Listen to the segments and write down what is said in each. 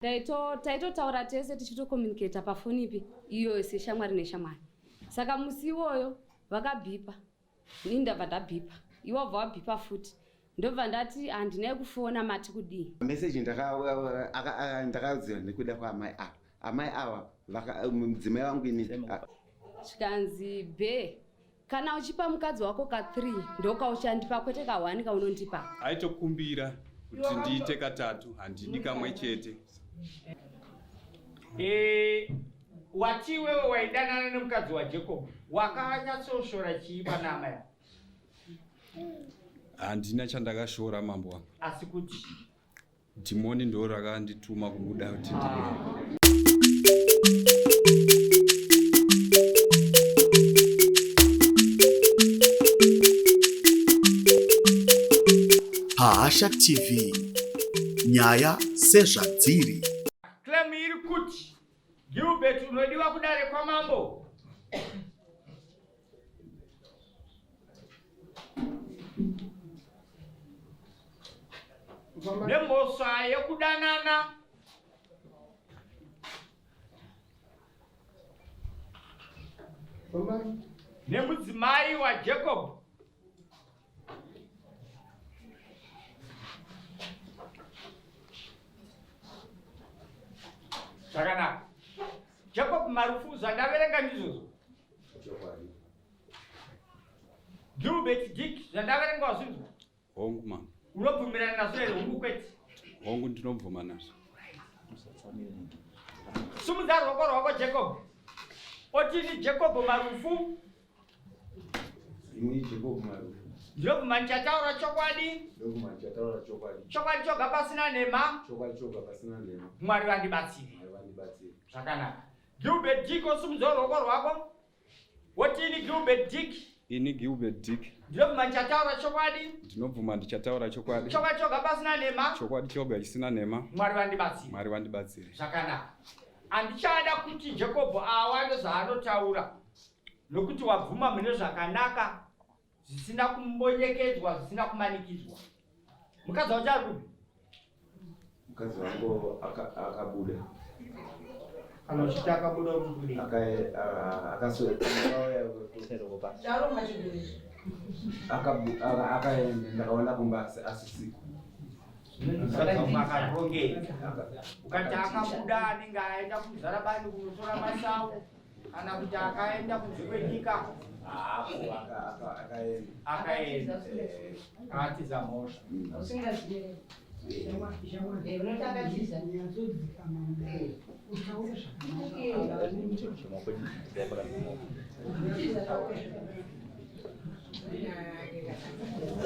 Taitotaura tese tichitocommunicata pafoni ipi iyoyo seshamwari neshamwari. Saka musi iwoyo vakabhipa, ini ndabva ndabhipa, iwe wabva wabhipa futi. Ndobva ndati handinai kufona mati kudii. Message ndakaudzira nekuda kwaamai ava. Amai ava mudzimai wangu ini. Zvikanzi be kana uchipa mukadzi wako ka 3 ndokauchandipa kwete ka 1 kaunondipa. Aitokumbira kuti ndiite katatu handidi kamwe chete. Eh, wati iwewe waidanana nemukadzi waJacob wakanyatsoshora chii pana amai ava? Handina chandakashora mambo wangu. Asi kuti dhimoni ndo rakandituma kubuda kuti ndibude. Pahasha TV nyaya sezvadziri. Claim iri kuti Gilbert unodiwa kudare kwamambo. Nemhosva yekudanana nemudzimai waJacob. Zvakanaka. Jacob Marufu zvandaverenga ndizvozvo. Gilbert Dick zvandaverenga wazvinzwa. Hongu mama. Unobvumirana nazvo here hongu kwete? Hongu ndinobvuma nazvo. Sumudza ruoko rwako Jacob. Otini Jacob Marufu. Ini Jacob Marufu. Ndinobvuma ndichataura chokwadi. Ndinobvuma ndichataura chokwadi. Chokwadi choga pasina nhema. Chokwadi choga pasina nhema. Mwari vandibatsire. Mwari vandibatsire. Zvakanaka. Gilbert Dick osumudza ruoko rwako. Wotini Gilbert Dick. Ini Gilbert Dick. Ndinobvuma ndichataura chokwadi. Ndinobvuma ndichataura chokwadi. Chokwadi choga pasina nhema. Chokwadi choga chisina nhema. Mwari vandibatsire. Mwari vandibatsire. Zvakanaka. Handichada kuti Jacob awane zvaanotaura nokuti wabvuma mune zvakanaka zvisina kumbonyekedzwa zvisina kumanikidzwa. Mukadzi wacho ari kupi? Mukadzi wangu akabuda. Kana uchiti akabuda uri kubudei? Akaswera. Akaenda ndakaona kumba asisiko. Akarongeka. Ukati akabuda anenge aenda kumuzarabani kunotora masawu kana kuti akaenda kunze kwenyika. Akaenda. Akatiza mhosva.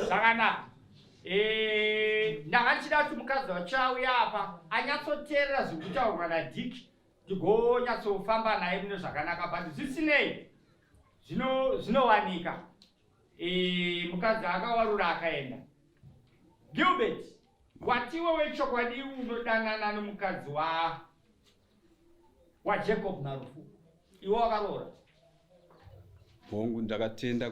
Zvakanaka. Eh, ndanga ndichida kuti mukadzi wacho auya apa anyatsoteerera zviri kutaurwa naDick tigonyatsofamba naye mune zvakanaka but zvisinei zvinowanika eh, mukadzi akawarura akaenda. Gilbert, watiwe wechokwadi unodanana nomukadzi wa waJacob Marufu iwe wakaroora? Hongu, ndakatenda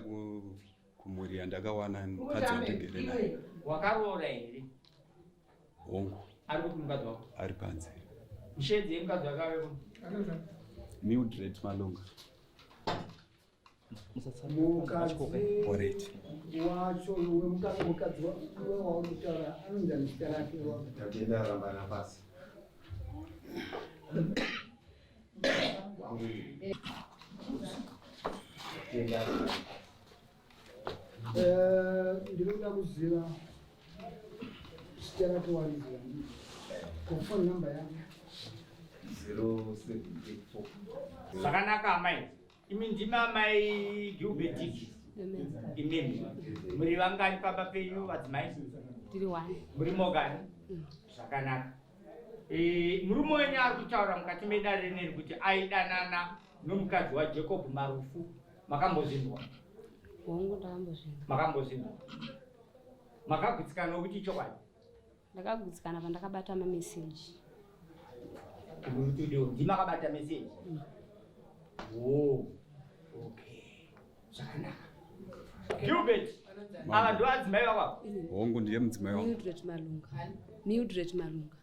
kumhuri yandakawana mukadzi wandigere naye. Wakaroora here? Hongu. Ari kupi mukadzi wako? Ari panze. Mushedzi yemukadzi wake avepo? Mildred Malunga. Mukadzi wacho mukadzi wauri kutaura anonzi ani zita rake? Tatenda rambana pasi. Ndiri kuda kuziva zita rake wariziva ko phone number yake? 0784. Zvakanaka amai. Imi ndimi amai Gilbert Dick. Imimi. Muri vangani pamba penyu vadzimai? Tiri one. Muri mogani? Zvakanaka. Eh, murume wenyu ari kutaura mukati medare rineri kuti aidanana nomukadzi waJacob Marufu. Makambozvinzwa? Hongu, ndakambozvinzwa. Makambozvinzwa? Makagutsikana nokuti ichokwadi? Ndakagutsikana pandakabata mameseji. Ndimi akabata meseji? Oh, okay. Zvakanaka. Gilbert, ava ndo adzimai vako? Hongu, ndiye mudzimai wangu. Mildred Malunga. Mildred Malunga.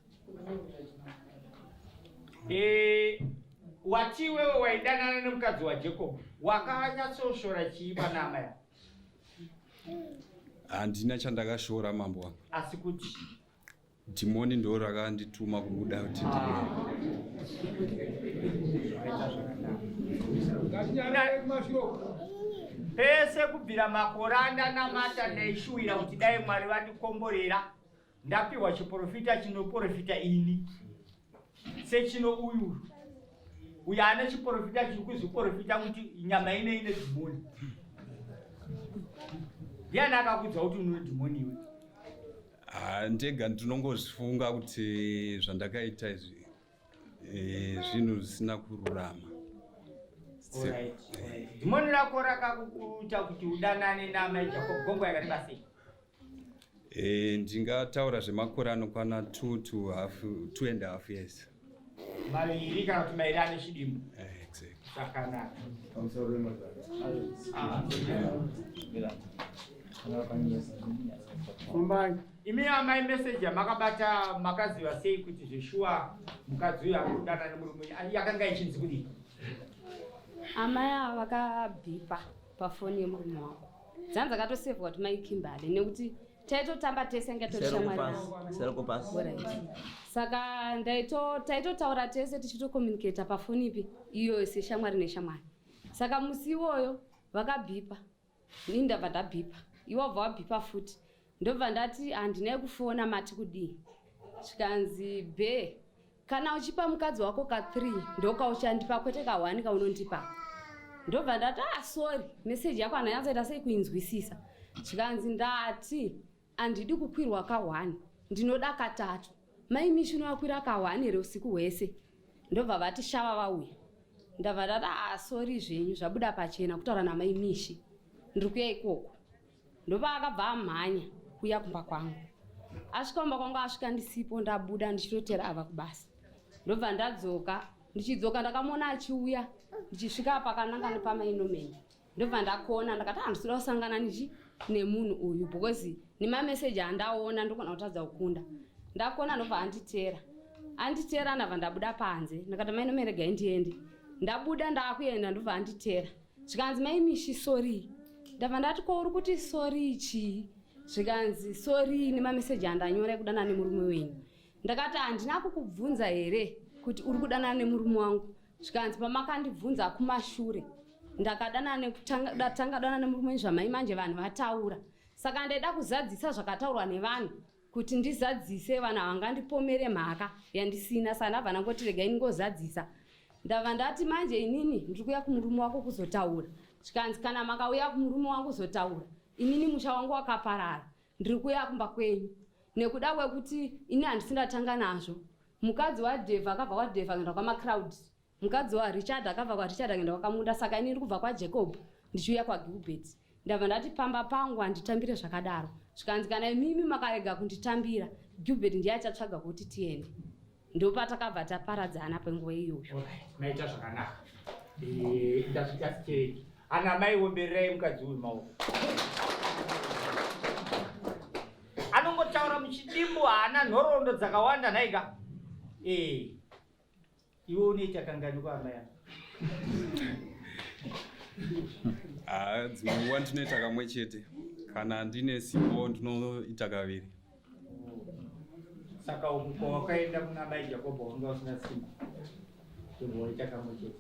Eh, wati iwewe waidanana nemukadzi waJacob wakanyatsoshora chii pana amai ava? Handina chandakashora mambo wangu. Asi kuti dhimoni ndo rakandituma kubuda kuti pese kubvira makore andanamata ndaishuwira kuti dai Mwari vandikomborera ndapiwa chiprofita chinoprofita ini sechino uyu uyu ane chiprofita chiri kuzviprofita kuti nyama ine ine dhimoni. Ndiani akakudza kuti une dhimoni iwe? Ah, ndega ndinongozvifunga kuti zvandakaita izvi eh, zvinhu zvisina kururama. Dhimoni rako rakakuita kuti udanane naamai Jacob gongo yakareba sei? Eh, ndingataura zvemakore anokwana 2 to half, 2 and a half years. Maviri kana kuti mairi ane chidimbu. Eh, exactly. Zvakanaka. Fambai. Imi amai message yamakabata makaziva sei kuti zveshuwa mukadzi uyu ari kudana nemurume uyu yakanga ichinzi kudii? Amai ava vakabhipa pafoni yemurume wangu. Dzanzi akatosevhwa kuti mai Kimberly nekuti taitotamba tese inga totishamwari. Saka ndaito taitotaura tese tichitocommunicata pafoni ipi iyoyo seshamwari neshamwari. Saka musi iwoyo vakabhipa. Ini ndabva ndabhipa. Iwe wabva wabhipa futi. Ndobva ndati handinai kufona mati kudii. Zvikanzi be kana uchipa mukadzi wako ka 3 ndokauchandipa kwete ka 1 kaunondipa. Ndobva ndati ah sorry message yako handanyatsoita sei kuinzwisisa. Zvikanzi ndati handidi kukwirwa ka 1 ndinoda katatu. Mai Mishi unovakwira ka 1 here usiku hwese. Ndobva vati shava vauya. Ndabva ndati ah sorry zvenyu zvabuda pachena kutaura namai Mishi. Ndiri kuya ikoko. Ndobva akabva amhanya kuya kumba kwangu. Asvika kumba kwangu asvika ndisipo ndabuda ndichitotera ava kubasa. Ndobva ndadzoka ndichidzoka ndakamuona achiuya ndichisvika pakananga nepamai Norman. Ndobva ndakona ndakati handisida kusangana nichi nemunhu uyu because nemameseji andaona ndokona kutadza kukunda. Ndakona ndobva anditera. Anditera ndabva ndabuda panze ndakati mai Norman regai ndiende. Ndabuda ndakuenda ndobva anditera. Zvikanzi mai Mishi sorry. Ndabva ndati ko uri kuti sorry chii? Zvikanzi sorry nemameseji andanyora ekudana nemurume wenyu. Ndakati handina kukubvunza here kuti uri kudanana nemurume wangu? Zvikanzi pamakandibvunza kumashure ndakadana nekutanga ndatanga dana nemurume wenyu zvamai manje vanhu vataura. Saka ndaida kuzadzisa zvakataurwa nevanhu kuti ndizadzise vanhu havangandipomere mhaka yandisina. Saka ndabva ndangoti regai ndingozadzisa. Ndabva ndati manje inini ndiri kuuya kumurume wako kuzotaura. Zvikanzi kana makauya kumurume wangu kuzotaura inini musha wangu wakaparara ndiri kuuya kumba kwenyu. Nekuda kwekuti ini handisi ndatanga nazvo. Mukadzi waDhevha akabva kwaDhevha akaenda kwaMacrowd. Mukadzi waRichard akabva kwaRichard akaenda kwaKamunda. Saka ini ndiri kubva kwaJacob ndichiuya kwaGilbert. Ndabva ndati pamba pangu handitambire zvakadaro. Zvikanzi kana imimi makarega kunditambira Gilbert ndiye achatsvaga kuti tiende. Ndopatakabva taparadzana panguva iyoyo. Maita zvakanaka. Eh, ndasvika sitereki. Ana mai ombererai mukadzi uyu maoko. Anongotaura muchidimbu haana nhoroondo dzakawanda nhaika. Eh. Iwe unoita kangani kwa amai ako? Ah, dzimwe nguva ndinoita kamwe chete. Kana ndine simbo ndinoita kaviri. Saka uku kwawakaenda kuna mai Jacob wanga usina simba. Ndobva waita kamwe chete.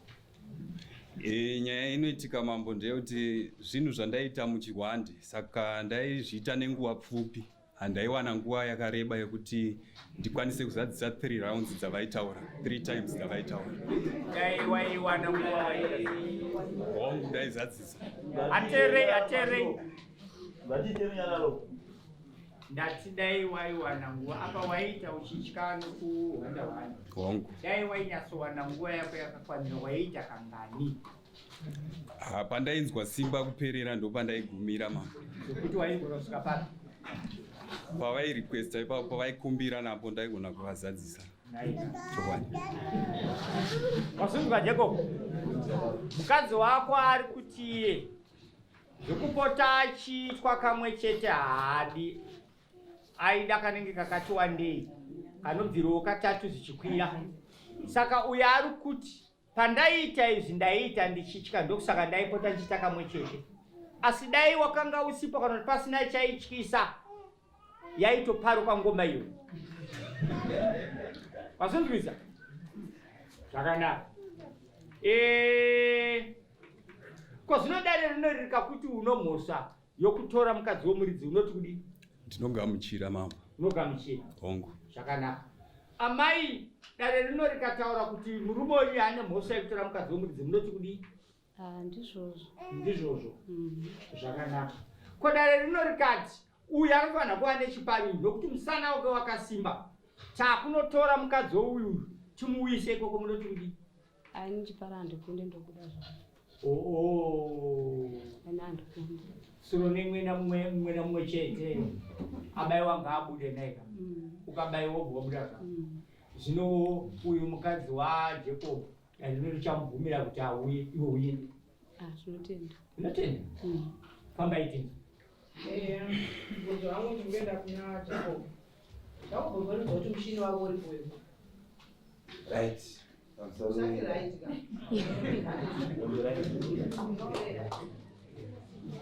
E, nyaya inoitika mambo ndeyekuti zvinhu zvandaita muchihwande saka ndaizviita nenguva pfupi handaiwana nguva yakareba yekuti ndikwanise kuzadzisa 3 rounds dzavaitaura 3 times dzavaitaura. Dai waiwana nguva waita. Hongu ndaizadzisa. Aterei aterei. Ndati dai waiwana nguva apa waiita uchitya nekuhwanda hwanda. Hongu. Dai wainyatsowana nguva yako yakakwanira waiita kangani? Ah, pandainzwa simba kuperera ndopandaigumira mama. Zvekuti waigona kusvika papi? Pavairequesta ipapo pavaikumbira napo ndaigona kuvazadzisa. Chokwadi. Wasunzwa Jacob? Mukadzi wako ari kuti zvekupota achiitwa kamwe chete haadi. Aida kanenge kakati wandei kanobvirawo katatu zvichikwira. Saka uyo ari kuti pandaiita izvi ndaiita ndichitya, ndokusaka ndaipota ndichiita kamwe chete. Asi dai wakanga usipo kana kuti pasina chaityisa, yaitoparuka ngoma iyo. Wazvinzwisa? Zvakanaka. Eh, ko zvino dare rinori rikakuti unomhosva yokutora mukadzi womuridzi unoti kudii? Ndinogamuchira mambo. Unogamuchira? Hongu. Zvakanaka. Amai, dare rino rikataura kuti murume uyu ane mhosva yekutora mukadzi womuridzi munoti kudii? Ah, ndizvozvo. Ndizvozvo. Zvakanaka. Ko dare rino rikati uyu anofanira kuva nechipari nokuti musana wake wakasimba, takunotora mukadzi wouyu timuuyise ikoko munoti kudii? Aini chipara handikunde, ndobuda zvangu. Oo. Aini handikunde. Suro nemwena mumwe mumwe mumwe chete abaiwa ngaabude naika. Ukabaiwa wobva wabuda zvako. Zvino uyu mukadzi waJacob dare richamubvumira kuti auye, iwe uende. Ah, zvinotenda. Unotenda? Fambai tinza. Mubvunzo wangu ndikuenda kuna Jacob. Jacob, unoridza kuti mushini wako uripo iwe. Right. Usati right ka.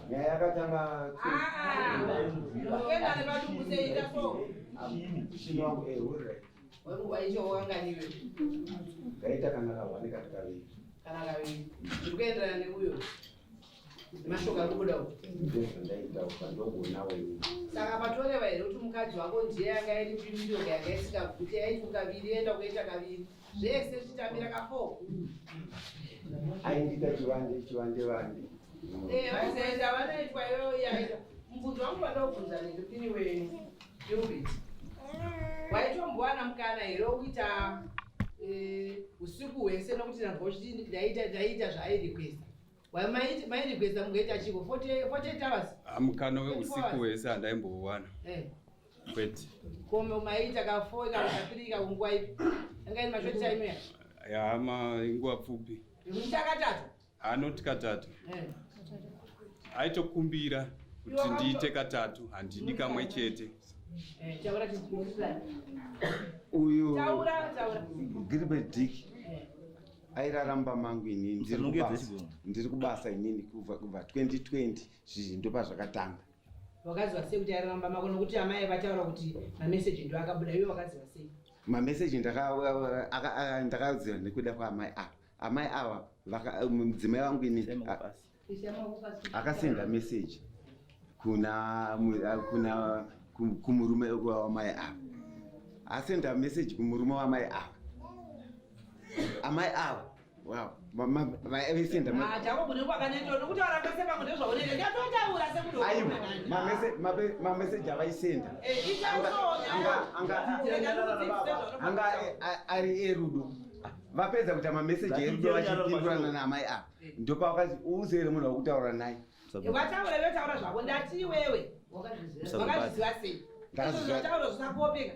Nyaya yakatanga Unoenda nepadumbu seita so. Mushini wangu uri right. Waicho wakanganiwe. Ndaita kana kahwani kana kaviri. Kana kaviri. Ndikuenderana neuyo. Nemashoko ari kubuda uku. Ndozvandaita ukandogonawo iwe. Saka patoreva here kuti mukadzi wako ndiye yanga iri mbimbiroga yanga isingaguti, yaiti kaviri enda kuita kaviri zvese zvichitambira ka4? Aindiita chivande chivande vande. Vaizoenda vanoitwa iyoyo yaita. Mubvunzo wangu wandobvunza ndepiniwe, Gilbert, waitombowana mukana here wekuita usiku hwese? Nokuti nanzwa uchiti ndaita zvaairikwesta, mairikwesta mungoita chiko 48 hours? Ah, mukana weusiku hwese handaimbouwana. Kwete. Ko maita ka4 kana ka3 kakunguva ipi? Anga iri mashort time ya? Yama inguva pfupi. Muchiita katatu? Anoti katatu. Aitokumbira kuti ndiite katatu, handidi kamwe chete. Taura chidzimusira. Uyu Taura, taura. Gilbert Dick airaramba mangu inini ndiri kubasa, ndiri kubasa inini kubva 2020 zvizvi ndopa zvakatanga. Wakaziva sei kuti airaramba mako? Nokuti amai vataura kuti mameseji ndo akabuda. Iwe wakaziva sei? Mameseji ndakaziva nekuda kwaamai ava. Amai ava mudzimai wangu inini akasenda meseji kuna kumurume wamai ava. Asenda meseji kumurume wamai ava, amai ava vaisenda Jacob, nekwakanetwa nokutaura kwese pamwe ndezvaunenge ndatotaura. Aiwa, mameseji avaisenda anga ari erudo. Vapedza kuita mameseji erudo vachipindurana naamai ava, ndopavakati uuzere munhu wekutaura naye. Wataura, vetaura zvako. Ndati iwewe wakazviziva sei? Taura zvisakopeka.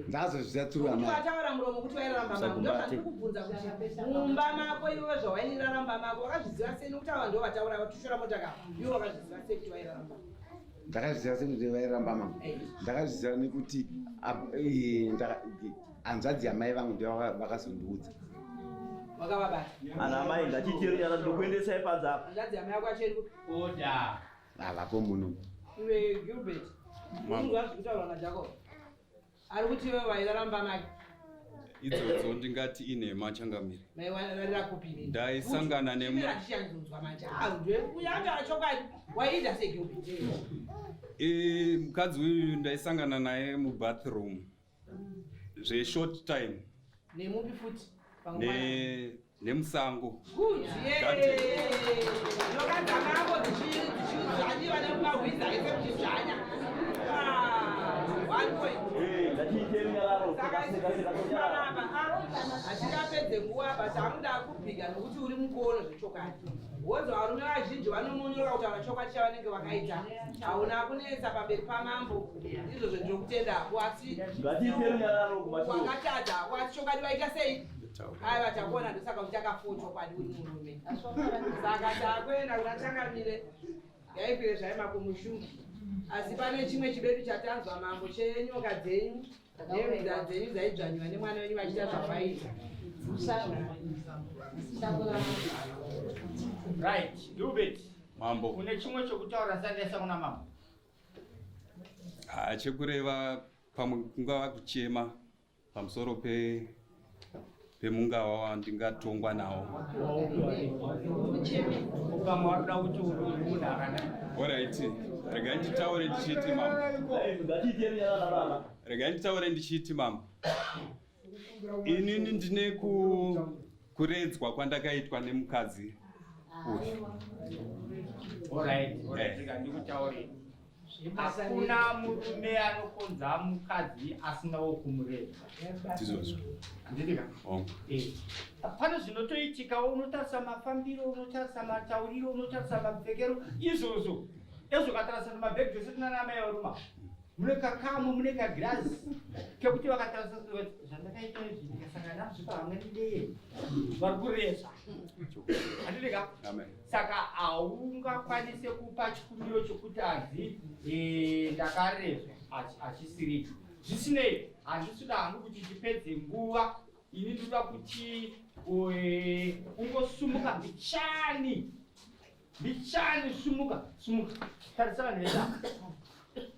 Ndazozviziva through Kuti amai. Wataura muromo kuti wairaramba mako, ndozvandiri kubvunza kuti mumba mako iwewe zvawairaramba mako wakazviziva sei? Nokuti ava ndo vataura vatushora motaka. Iwe wakazviziva sei kuti wairaramba? Ndakazviziva sekuti vairamba mangu, ndakazviziva nekuti hanzvadzi yamai vangu ndo vakazondiudza. Wakavabata? Ana amai, ngaticheri ndokuendesai panze apa. Hanzvadzi yamai yako acheri kupi? Order. Havako muno. Iwe Gilbert, unzwa zviri kutaurwa naJacob, ari kuti iwe wairaramba make. Idzodzo ndingati inhema, changamire. Maiwararira kupi inini? Ndaisangana Chimira tichanzonzwa manje. Uyataura chokwadi, waiita sei, Gilbert? Mukadzi uyu ndaisangana naye mubathroom zveshort time. Nemupi futi? Panguva Nemusango. Good. Garden. Nyoka dzamako dzichidzvanyiwa nemumahwiza ese muchidzvanya. One point. Saka panapa hatingapedze nguva, but hamuda kubhika nokuti uri mukono zvechokwadi. Wonzi varume vazhinji vanomonyoroka kutaura chokwadi chavanenge vakaita. Hauna kunetsa pamberi pamambo, izvozvo ndinokutendako, asi wakatadza hako, asi chokwadi waita sei? Aiwa, takuona, ndosaka kuti takafuwa chokwadi, uri murume. Saka takuenda kuna changamire. Yaipire zvaimakomushungu, asi pane chimwe chibedu chatanzwa mambo chenyoka dzenyu nembiza dzenyu dzaidzvanyiwa nemwana wenyu vachiita zvavaita. Right, Gilbert. Mambo. Une chimwe chokutaura ndisati ndaisa kuna mambo. Ha, chekureva pamwe kungava kuchema pamusoro pe pemungawa wandingatongwa nawo. Ukama wakuda kuti uri munhu akanaka. Alright, regai nditaure ndichiti mambo. Regai nditaure ndichiti mambo. Inini ndine ku kuredzwa kwandakaitwa nemukadzi uyu. Alright, alright, rega ndikutaurire. Hakuna murume anokonza mukadzi asina wokumureza. Ndizvozvo. Handiti ka? Hongu. Eh. Pane zvinotoitikawo, unotarisa mafambiro, unotarisa matauriro, unotarisa mapfekero, izvozvo. Ezvo ukatarisa mabhegi tose tinana amai varuma. Mune kakamu, mune kagirazi kekuti vakatarisa zvandakaita izvi ndikasangana nazvo pamwe ndeye vari kurezva. Handiti ka? Amen. Saka haungakwanise kupa chikumbiro chokuti anzi eh, ndakarezva hachisiricho. Zvisinei, handisi kuda hangu kuti tipedze nguva. Ini ndinoda kuti eh, ungosumuka mbichani mbichani, sumuka sumuka, tarisa vanhu vese ava.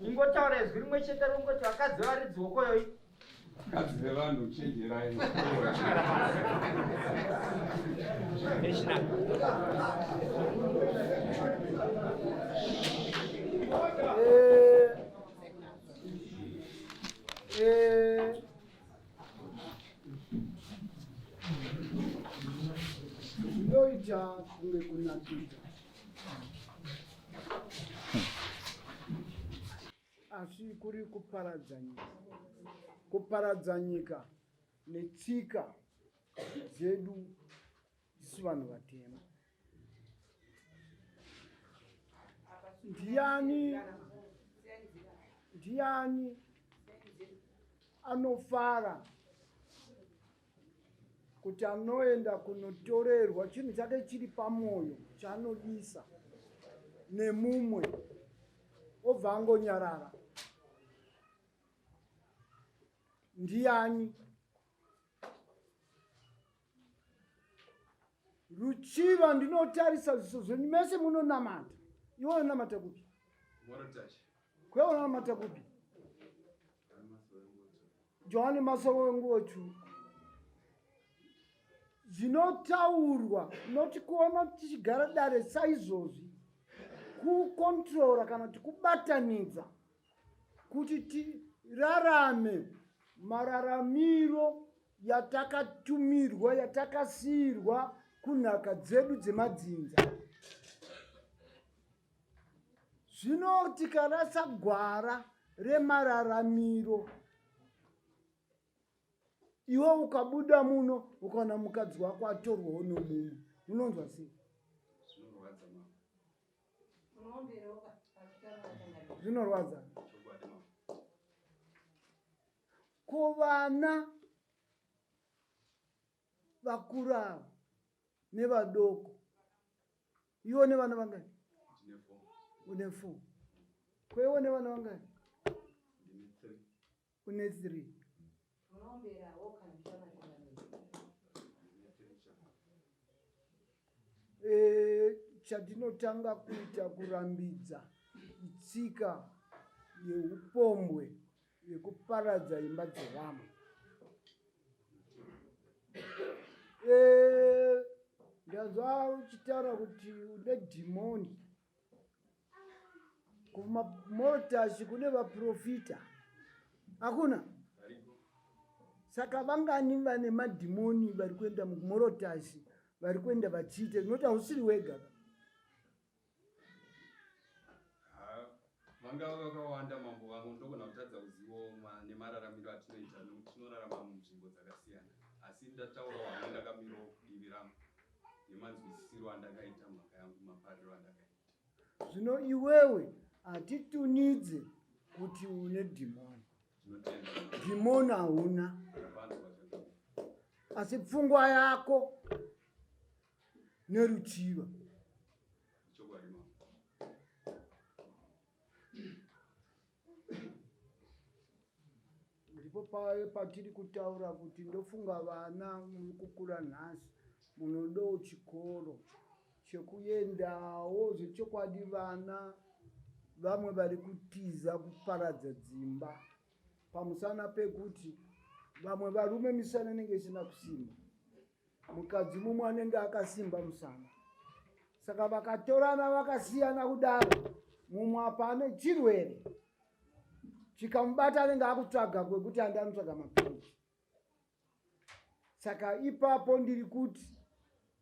Ingotaura izwi rimwe chete rongoti vakadzi varidzi wokoyoi. Vakadzi vevanhu chenjerai. Eh, Zvinoita kunge kunakidza asi kuri kuparadza nyika, kuparadza nyika netsika dzedu isu vanhu vatema. Ndiani ndiani anofara kuti anoenda kunotorerwa chinhu chake chiri pamwoyo chaanodisa nemumwe obva angonyarara? Ndiani? Ruchiva ndinotarisa zviso zvenyu mese munonamata. Iwe unonamata kupi? Kwe unonamata kupi? Johani Masowe wenguvo tsvuku. Zvinotaurwa noti kuona tichigara dare saizvozvi kukontrora kana kuti kubatanidza kuti tirarame mararamiro yatakatumirwa yatakasiirwa kunhaka dzedu dzemadzinza. Zvino tikarasa gwara remararamiro, iwe ukabuda muno ukaona mukadzi wako atorwawo nomumwe, unonzwa sei? Zvinorwadza. Ko vana vakuru ava nevadoko, iwe une vana vangani? Une 4. Ko iwe une vana vangani? Une 3. Eh, chandinotanga kuita kurambidza itsika yeupombwe yekuparadza imba dzevamwe. Eh, ndanzwa uchitaura kuti une dhimoni kumamotasi kune vaprofita hakuna. Saka vangani vane madhimoni vari kuenda mumorotasi, vari kuenda vachiita nokuti hausiri wega. Vangava vakawanda mambo, vamwe ndogona kutadza kuzivo nemararamiro atinoita nekuti tinorarama munzvimbo dzakasiyana, asi ndataurawo hamwe ndakamirawo kudivi rangu nemanzwisisiro andakaita mhaka yangu, mapariro andakaita. Zvino iwewe hatitunidze kuti une dhimoni. Tinotenda. Dhimoni hauna, Ndapanzwa chakanaka. asi pfungwa yako neruchiva. Chokwadi mambo. Ndipo paye patiri kutaura kuti ndofunga vana muri kukura nhasi munodawo chikoro chekuendawo zvechokwadi. Vana vamwe vari kutiza kuparadza dzimba pamusana pekuti vamwe varume misana inenge isina kusimba, mukadzi mumwe anenge akasimba musana, saka vakatorana vakasiyana kudaro, mumwe apa ane chirwere chikamubata anenge akutsvaga kwekuti andi anotsvaga mapiritsi. Saka ipapo ndiri kuti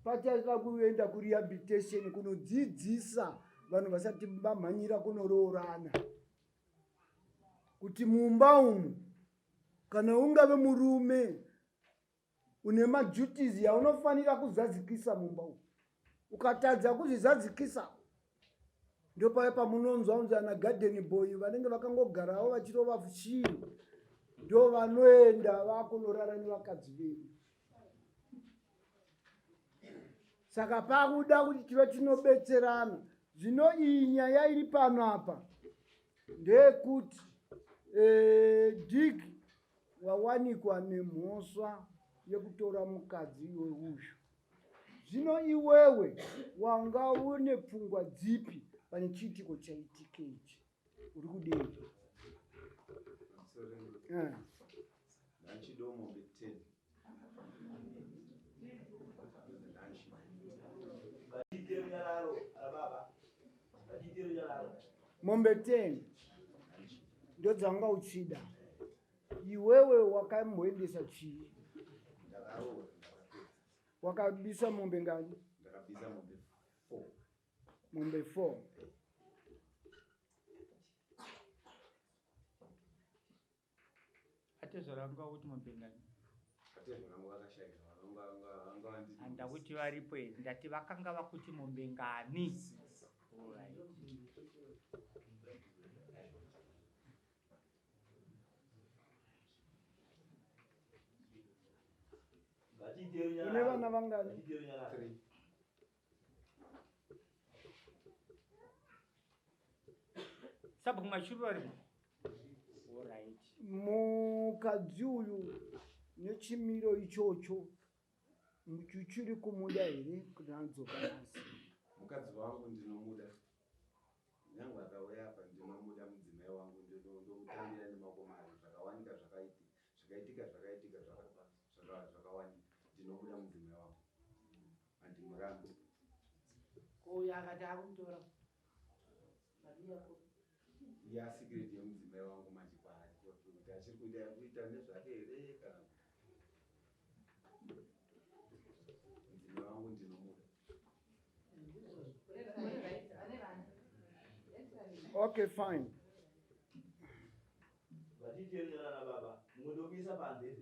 pachada kuenda kurehabilitation kunodzidzisa vanhu vasati vamhanyira kunoroorana kuti mumba umu kana ungave murume une maduties yaunofanira kuzadzikisa mumba umu, ukatadza kuzvizadzikisa ndopaya pamunonzwa unzi ana garden boy vanenge vakangogarawo vachirova shiri, ndo vanoenda vakunorara nevakadzi vedu. Saka pakuda kuti tive tinobetserana. Zvino iyi nyaya iri pano apa ndeyekuti Dick wawanikwa nemhosva yekutora mukadzi iwe uyu. Zvino iwewe wanga une pfungwa dzipi pane chiitiko chaitika ichi? Uri kudei? Mombe 10 ndodzanga uchida. Iwewe wakamboendesa chii? Wakabisa mombe ngani? Ndakabisa mombe 4. Mombe 4. Atezvara vanga kuti mombe ngani? Atezvara vanga vakashaika, vanga vandi. Handakuti varipo here? Ndati vakanga vakuti mombe ngani? Alright. Une vana vangani? Sabhuku mashuru varimo. Alright. Mukadzi uyu nechimiro ichocho muchichiri kumuda here kuti adzoka nhasi? Mukadzi wangu ndinomuda, nyange akauya apa ndinomuda mudzimai wangu, ndomutambira nemaoko mari. Zvakawanika zvakaitika, zvakaitika zvakaitika, zvakawanika. Ndinomuda mudzimai wangu, handimurambi. Uyu akati akumutora ya secret yemudzimai wangu manje kwaari kuti achiri kuita kuita nezvake here kana mudzimai wangu ndinomuda. Okay, fine. Vachiteererana baba, mumwe ndokuisa panze.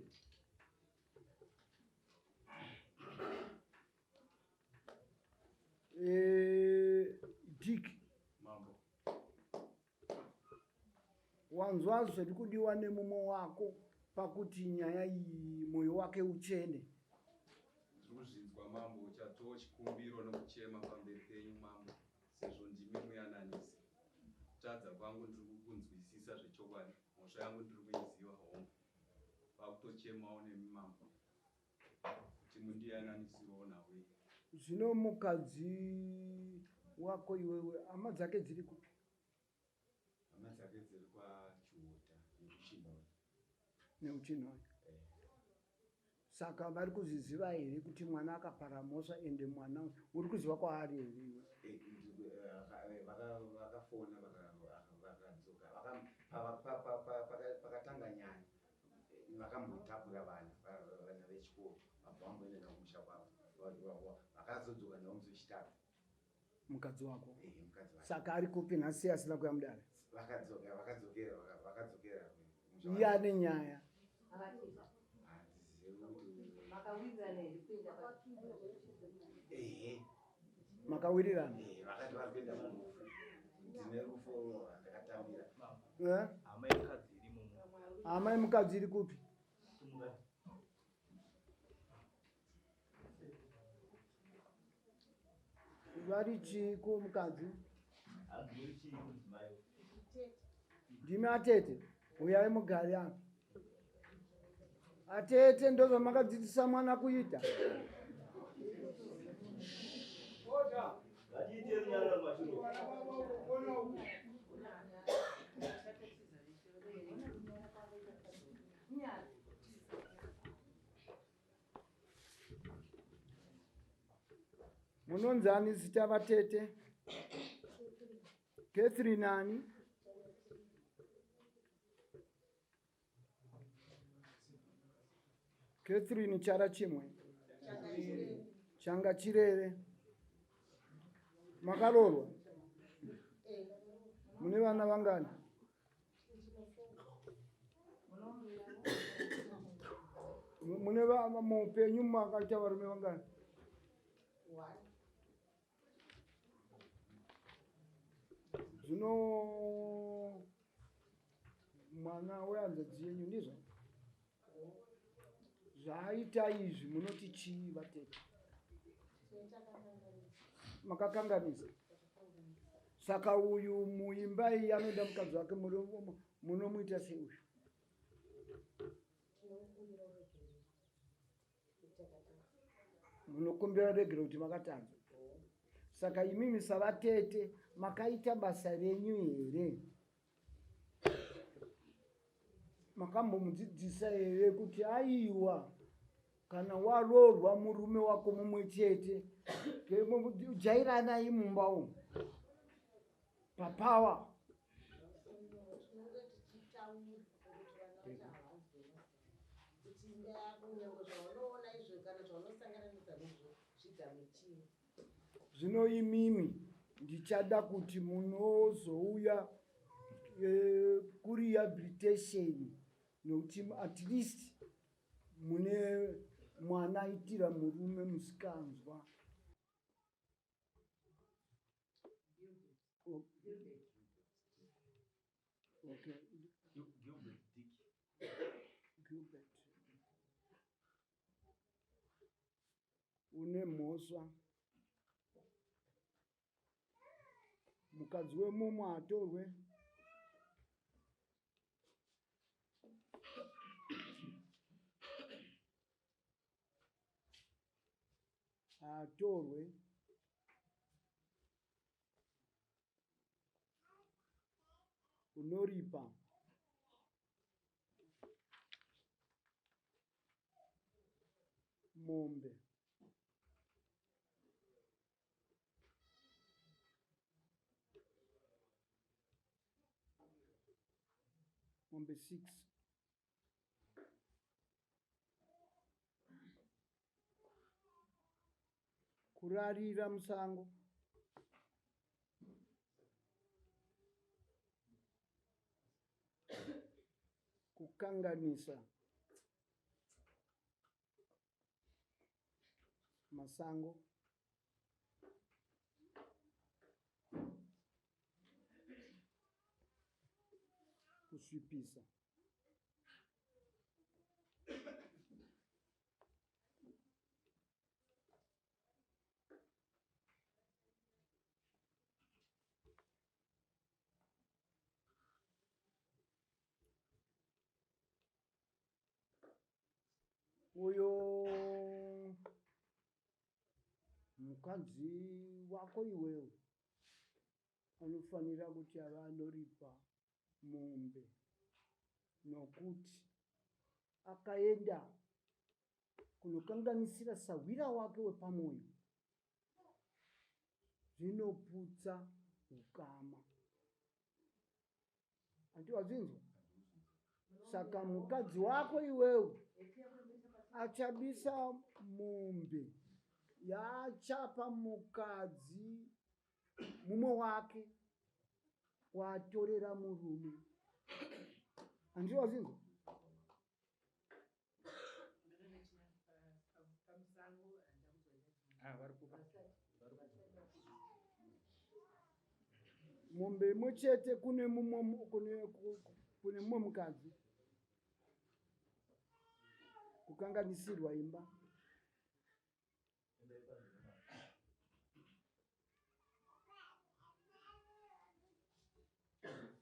Dick, Mambo. Wanzwa zviri kudiwa nemumwe wako pakuti nyaya iyi mwoyo wake uchene? Ndiri kuzvinzwa mambo, chatoo chikumbiro nokuchema pamberi penyu mambo, sezvo ndimi muyananisi. Kutadza kwangu ndiri kukunzwisisa zvechokwadi, mhosva yangu ndiri kuiziva hongu. Vakutochemawo nemi mambo kuti mundiyananisirewo nhau iyi. Zvino mukadzi wako iwewe, hama dzake dziri kupi? Hama dzake dziri kwaChiuta nekuChinhoyi. NekuChinhoyi. Saka vari kuzviziva here kuti mwana akapara mhosva, ende mwana uri kuziva kwaari here iwe? Vakafona vakadzoka pakatanga nyaya, vakambotakura vana vechikoro vabva vamboenda navo kumusha kwavo, vakazodzoka navo musi wechitatu. Mukadzi wako? Mukadzi wake. Saka ari kupi nhasi asina kuya mudare? Vakadzoka, vakadzokera vakadzokera. Iye ane nyaya. Ehe. Makawirirana? Vakati vari kuenda kurufu, ndine rufu rwandakatambira. Eh? Hama yemukadzi iri mumo. Hama yemukadzi iri kupi? Vari chii kumukadzi? Hanzi chii kumudzimai? Ndimi atete, uyai mugare apa. Atete ndozvamakadzidzisa mwana kuita. Munonzani zita vatete? Catherine ani? Catherine chara chimwe changa chirere. Makarorwa? Mune vana vangani? Mune muupenyu makaita varume vangani? Zvino mwana wehanzvadzi yenyu ndizvo zvaaita izvi, munoti chii vatete? Makakanganisa. Saka uyu muimba iyi anoda mukadzi wake, munomuita sei uyu? Munokumbira regero kuti makatadza. Saka imimi savatete makaita basa renyu here? Makambomudzidzisa here kuti aiwa kana waroorwa murume wako mumwe chete jairanai mumba umu papawa? Zvino imimi ndichada kuti munozouya kurehabilitation, nokuti at least mune mwana aitira murume musikanzwa. Okay. Gilbert. Une mhosva. Mukadzi wemumwe atorwe. Atorwe. Unoripa. Mombe. Mombe 6. Kurarira musango. Kukanganisa masango. Kusvipisa. Uyo mukadzi wako iwewe anofanira kuti ava anoripa mombe, nokuti akaenda kunokanganisira sahwira wake wepamwoyo, zvinoputsa ukama. Hanti wazvinzwa? Saka mukadzi wako iwewe achabisa mombe yaachapa mukadzi mumwe wake watorera murume. Hanti wazvinzwa? Mombe imwe chete kune mumwe mukadzi, kukanganisirwa imba.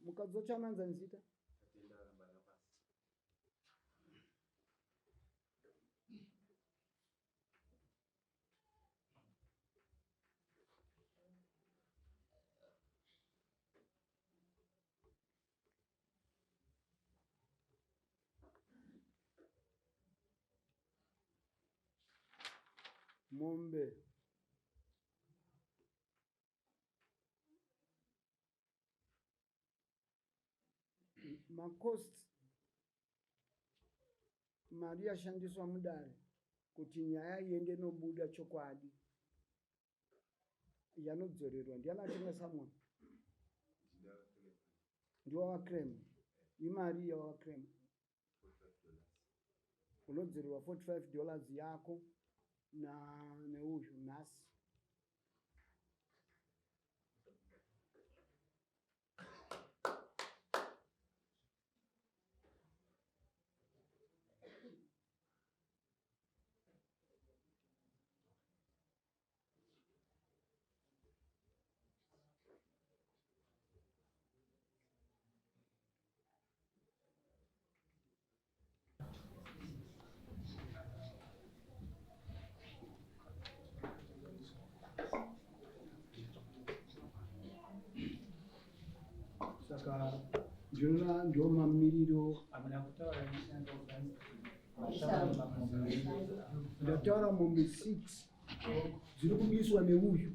Mukadzi wacho anonzi zita? Mombe macosts mari yashandiswa mudare kuti nyaya iende nobuda chokwadi yanodzorerwa ndiani atengesa munhu ndiwavakrema imari yawavakrema unodzorerwa 45 dollars yako na neuyu nhasi Saka ndinoona ndo mamiriro ndataura mombe 6 dziri kubiswa neuyu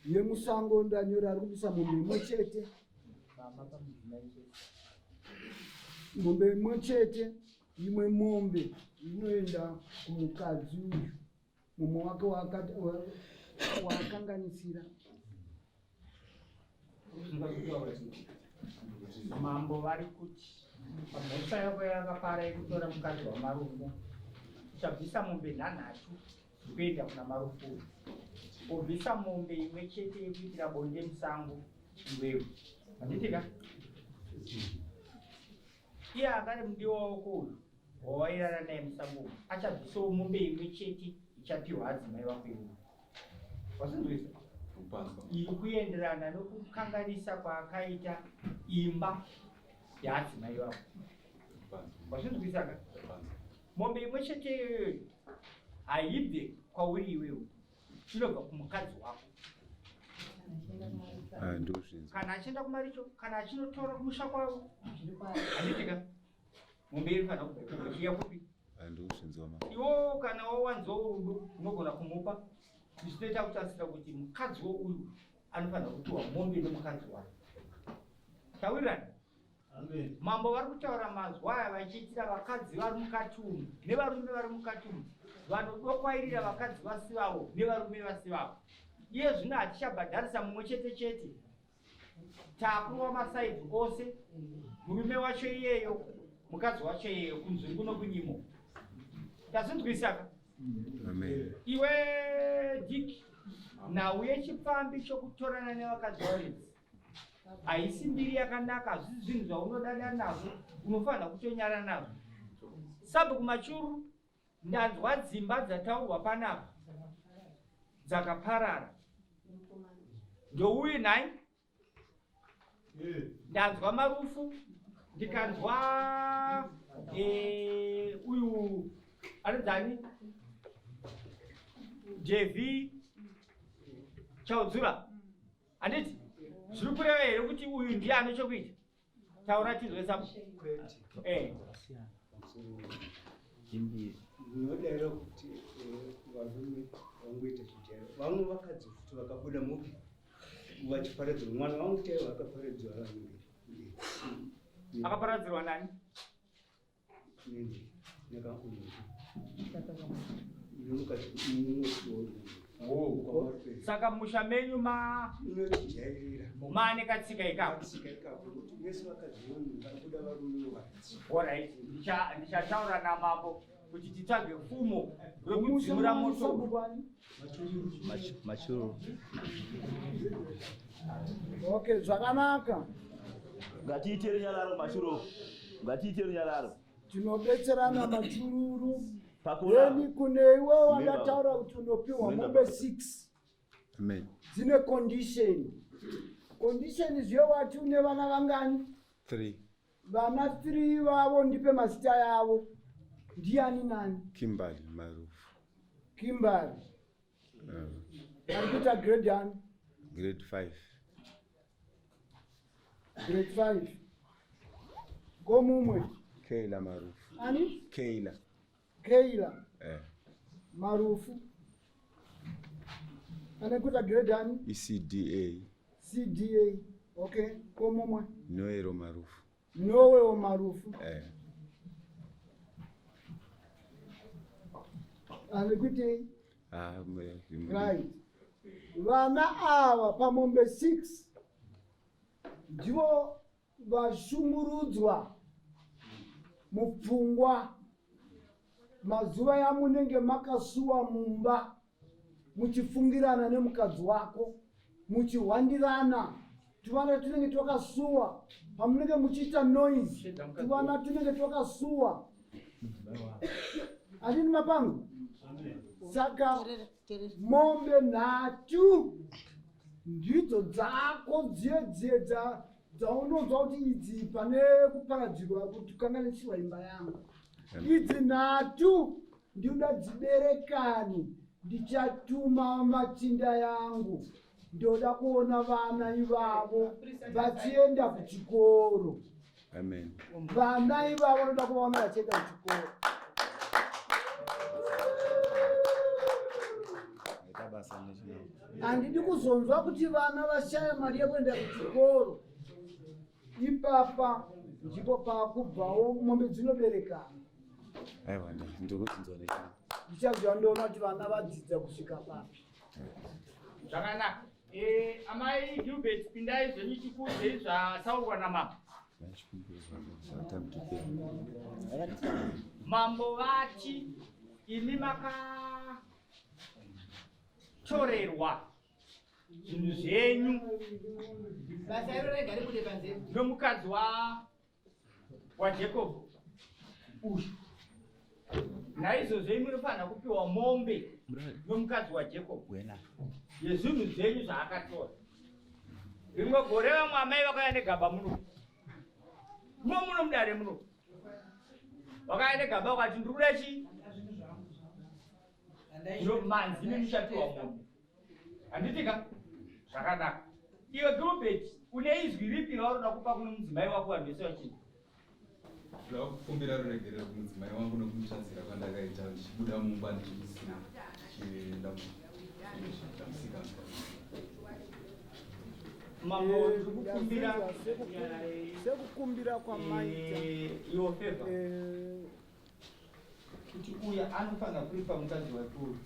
yemusango ndanyora ari kubisa mombe imwe chete mombe imwe chete imwe mombe inoenda kumukadzi uyu mumwe wake waakanganisira Mambo vari kuti pamhosva yako yakapara yekutora mukadzi waMarufu uchabvisa mombe nhanhatu dzekuenda kuna Marufu uyu wobvisa mombe imwe chete yekuitira bonde musango iwewe handiti ka iye akari mudiwa wako uyu wawairara naye musango umu achabvisawo mombe imwe chete ichapiwa adzimai vako iwewe wasinzwisa iri kuenderana nokukanganisa kwaakaita imba yaadzimai vako wasinzwisaka mombe imwe chete iyoyoyo haibve kwauri iwewe inobva kumukadzi wako ah, kana achienda kumaricho kana achinotora kumusha kwavo handitika mombe iri fanira kubva ikoko ichiya kupi iwo kana wawanzwawo rudo unogona kumupa zvinoita kuti asira kuti mukadzi wouyu anofanira kupiwa mombe nemukadzi wake tawirirana mambo vari kutaura mazwi aya vachiitira vakadzi vari mukati umu nevarume vari mukati umu vanodokwairira vakadzi vasi vavo nevarume vasi vavo iye zvino hatichabhadharisa mumwe chete chete takurwa masaidzi ose murume wacho iyeyo mukadzi wacho iyeyo kunzungu nokunyimo tazinzwisaka iwe dik nhau yechipfambi chokutorana nevakadzi varidzi haisi mbiri yakanaka hazvisi zvinhu zvaunodada nazvo unofanira kutonyara nazvo sabhuku machuru Ndanzwa dzimba dzataurwa panapa dzakaparara. Ndouyu nhai? Ndanzwa marufu ndikanzwa eh, uyu anonzani JV Chaudzura handiti zviri kureva here kuti uyu ndiye ane chokuita? Taura tizwe sabu. Eh. Ndinodaira kuti eh, varume vangoita chijairo. Vamwe vakadzi futi vakabuda mupi vachiparadzirwa. Mwana wangu chaiwo akaparadzirwa vanhu. Akaparadzirwa nani? Saka musha menyu ma maane katsika ikako. Alright, ndichataura namambo kuti titsvage fumo rekudzimura moto. Machuru. Okay, zvakanaka. Ngatiite runyararo machuru. Ngatiite runyararo. Tinobetserana machururu. Pakura. Then kune iwe wandataura kuti unopiwa mombe 6. Amen. Dzine condition. Condition zviyo wati une vana vangani? 3. Vana 3 vavo ndipe mazita yavo. Ndiani nani? Kimberly Marufu. Kimberly. Ari kuita grade ani? Grade 5. Grade 5. Ko mumwe? Keila Marufu. Ani? Keila. Keila. Eh. Marufu ane kuita grade ani? ECDA. CDA. Okay, ko mumwe? Noero Marufu. Noel Marufu. Eh. Ari kuitei? Ah, Right. Vana ava pamombe 6 ndivo vashungurudzwa mupfungwa mazuva yamunenge makasuwa mumba muchifungirana nemukadzi wako muchihwandirana tuvana tunenge twakasuwa pamunenge muchiita noise tuvana tunenge twakasuwa handini mapango saka mombe nhatu ndidzo dzako dziye dziye dzaunonzwa kuti idzi pane kuparadzirwa kuti kanganisirwa imba yangu idzi nhatu ndinoda dziberekani ndichatuma machinda yangu ndoda kuona vana ivavo vachienda kuchikoro. Amen. Vana ivavo ndoda kuvaona vachienda kuchikoro. Handidi kuzonzwa kuti vana vashaya mari yekuenda kuchikoro. Ipapa ndipo pakubvawo mombe dzinoberekana. Aiwa, ndikuzinzwa nechina. Ndichazviva ndoona kuti vana vadzidza kusvika papi. Zvakanaka. Amai Gilbert, pindai zvenyu chikudzei zvataurwa namambo. Mambo vati imi makatorerwa zvinhu zvenyu Basa iro rega ribude panze. nomukadzi waJacob uyu. Naizvozvo imi munofanira kupiwa mombe nomukadzi waJacob yezvinhu zvenyu zvaakatora. Rimwe gore vamwe amai vakauya negaba muno muno mudare muno, vakauya negaba vakati ndiri kuda chii manzi imi muchapiwa mombe. Handitika? Zvakanaka. Iwe Gilbert, une izwi ripi raunoda kupa kune mudzimai wako vanhu vese vachii? Ndoda kukumbira ruregerero kumudzimai wangu nokumutadzira kwandakaita ndichibuda mumba ndichimusiya ndichienda musikana. Mambo, ndiri kukumbira Sekukumbira kwamaita your favor kuti uya anofanira kuripa mukadzi wake uyu.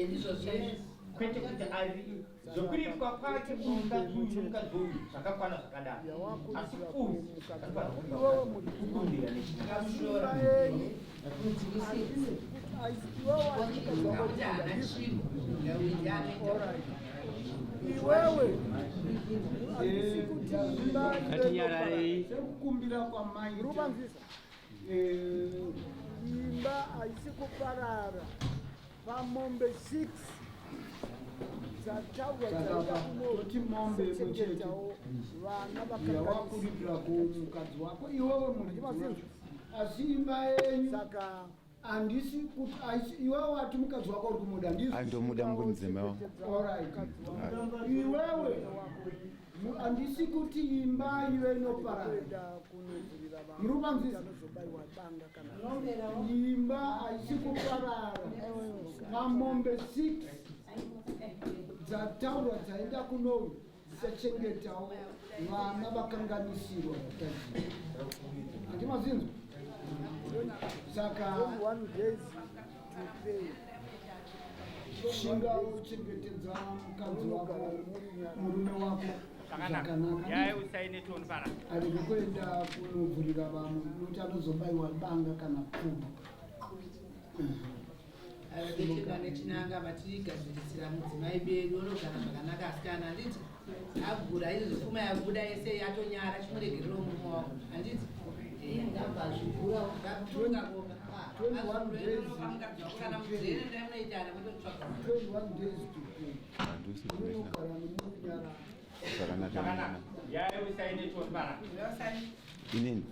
Ndizvo zvaizvo. Kwete kuti ari zvokuripwa kwake uyu mukadzi uyu nomukadzi uyu zvakakwana zvakadaro, asi uyu anofanira kuripa mukadzi kukumbira Akamushora. Kuti haana chinhu. Iwewe handisi kuti imba Ngatinyararei. sekukumbira kwamaita imba haisi kuparara pamombe 6 dzataurwa Saka toti mombe imwe chete dzaidakunochengetawo vana yawakuripira kumukadzi wako iwewe muridzi wacho. Asi imba yenyu saka handisi kuti iwewe wati mukadzi wako uri kumuda ndizvo? Andomuda mudzimai wangu. Alright. Iwewe handisi kuti imba ive inoparara. Muri kupanzisa? Imba haisi kuparara pamombe 6 dzataurwa dzaenda kunowi dzichachengetawo vana vakanganisirwa vatadzira. Handimazinzwa? Saka 21 days to pay. Shinga uchengetedza mukadzi wako, murume wako zvakanaka. zvakanaka. Yai usaine toni pana. Arege kuenda kunovhurira vamwe nokuti anozobaiwa banga kana pfuma. Vechenda nechinanga vatigadzirisira mudzimai bedu onogara zvakanaka asikana, handiti? Agura izvozvo pfuma yabuda yese yatonyara chimuregerero murume wako, handiti? Ngabva zvigura ngatunga boka. 21 days. Kana mudzene ndaimunoitana kutotsvaga. 21 days to pay. Handisi Unogara nemunyararo. zvakanaka. Zvakanaka. Yai usaine toni pana. Inini.